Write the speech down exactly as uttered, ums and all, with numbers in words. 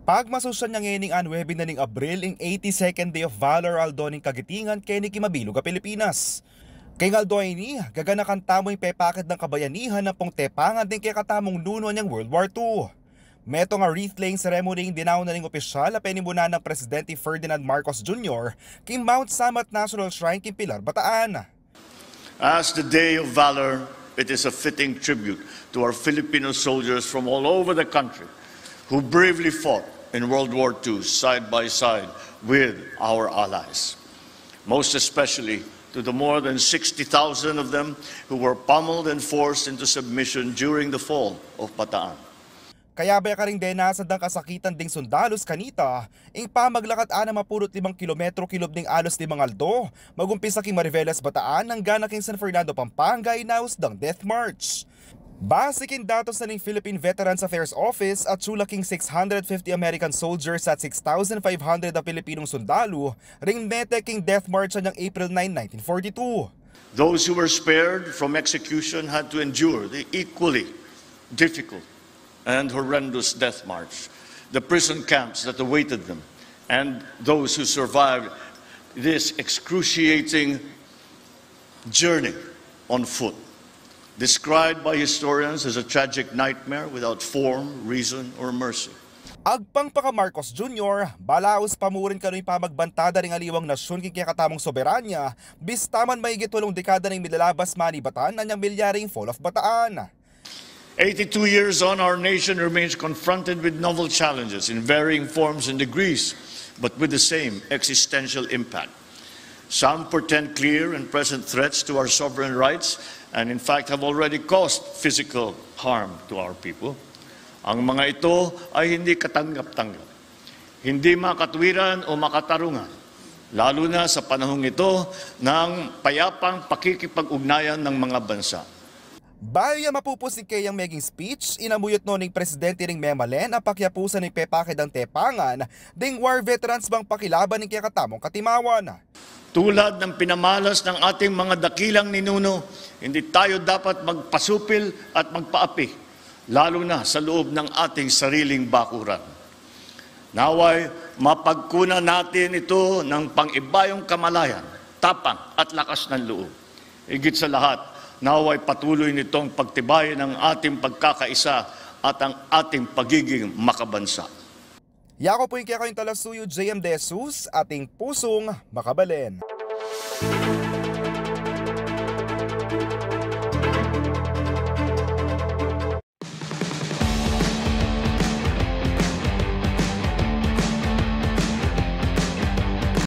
Pagmasusyan na ngening a nuebe na ning Abril ing eighty-second Day of Valor, Aldo ning Kagitingan keni king mabilug a Pilipinas. King aldo ini, gaganakan tamu ing pepakit dang kabayanihan ampong tepangan ding kekatamung nunu anyang World War Two. Metung a wreath-laying ceremony ing dinaun na ning opisyal a penimunan nang Presidente Ferdinand Marcos Junior king Mount Samat National Shrine king Pilar, Bataan. As the Day of Valor, it is a fitting tribute to our Filipino soldiers from all over the country who bravely fought in World War Two side by side with our allies, most especially to the more than sixty thousand of them who were pummeled and forced into submission during the fall of Bataan. Kayabe karing denasan dang kasakitan ding sundalus kanita, ing pamaglakad anam a pulu't limang kilometro kilub ning alus limang aldo, magumpisa king Mariveles, Bataan, anggang na king San Fernando, Pampanga, inaus dang Death March. Base king datos na ning Philippine Veterans Affairs Office, atiu la king six hundred fifty American soldiers at six thousand five hundred a Pilipinong sundalu ring metek king Death March anyang April nine, nineteen forty-two. Those who were spared from execution had to endure the equally difficult and horrendous death march, the prison camps that awaited them, and those who survived this excruciating journey on foot, described by historians as a tragic nightmare without form, reason, or mercy. Agpang pa kang Marcos Junior, balaus pa mu rin kanu ing pamagbantada ning aliwang nasyun king kekatamung soberanya, bista man mayigit walung dekada nang milalabas manibatan anyang milyari ing Fall of Bataan. Eighty-two years on, our nation remains confronted with novel challenges in varying forms and degrees, but with the same existential impact. Some portend clear and present threats to our sovereign rights and, in fact, have already caused physical harm to our people. Ang mga ito ay hindi katanggap-tanggap, hindi makatwiran o makatarungan, lalo na sa panahong ito ng payapang pakikipag-ugnayan ng mga bansa. Bayu ya mapupus ing keyang meging speech, inamuyut no ning presidente ring memalen a pakiapusan ning pepakit dang tepangan ding war veterans bang pakilaban ing kekatamung katimawan. Tulad ng pinamalas ng ating mga dakilang ninuno, hindi tayo dapat magpasupil at magpaapi, lalo na sa loob ng ating sariling bakuran. Nawa'y mapagkunan natin ito ng pangibayong kamalayan, tapang at lakas ng loob. Higit sa lahat, nawa'y patuloy nitong pagtibayin ang ating pagkakaisa at ang ating pagiging makabansa. Yaku pu ing kekayung talasuyu, J M De Jesus, ating pusung makabalen.